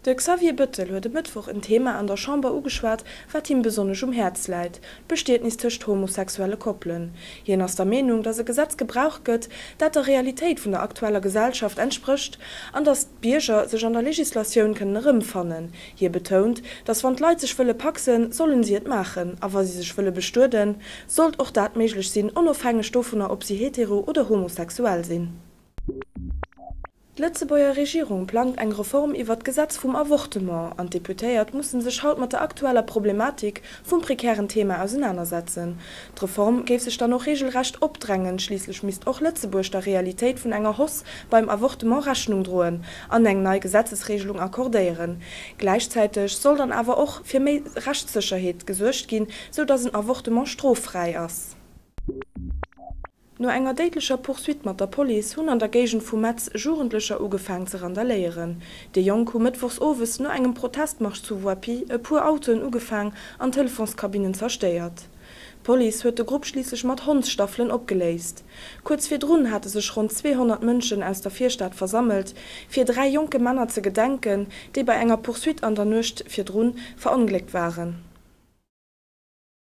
De Xavier Bettel huet e Mëttwoch en Thema an der Chamber ugeschwat, wat him besonnesch um Häerz läit, d'Bestietnis tëscht homosexuelle Koppelen. Hien ass der Meenung, datt e Gesetz gebraucht gëtt, dat der Realitéit vun der aktueller Gesellschaft entsprécht an datt d'Bierger sech an der Legislatioun kënnen erëmfannen. Hie betount, datt wann d'Leit sech wëlle pacsen, sollen si et maachen a wa si sech wëlle bestueden, sollt och dat méiglech sinn, onofhängeg dovunner, ob si hetero oder homosexuell sinn. D'Lëtzebuerger Regierung plangt eng Reform iwwer d'Gesetz vum Avortement an d'Deputéiert musse sech haut mat der aktueller Problematik vum prekären Thema ausenanersetzen. D'Reform géif sech dann och reegelrecht opdrängen, schliisslech misst och Lëtzebuerg der Realitéit vun enger Hausse beim Avortement Rechnung droen an eng nei Gesetzesregelung accordéieren. Gläichzäiteg soll dann awer och fir méi Rechtssécherheet gesuergt ginn, sou datt en Avortement stroffräi ass. No enger déidlecher Poursuite mat der Police hunn an der Géigend vu Metz Jugendlecher ugefaang ze randaléieren. Déi Jonk hu mëttwochs owes no engem Protestmarsch zu Woippy e puer Autoen ugefaang an Telefonskabinnen zerstéiert. D'Police huet de Grupp schliisslech mat Hondsstaffelen opgeléist. Kuerz virdrun hate sech ronn 200 Mënschen aus der Virstad versammelt, fir 3 jonke Männer ze gedenken, déi bei enger Poursuite an der Nuecht virdru verongléckt waren.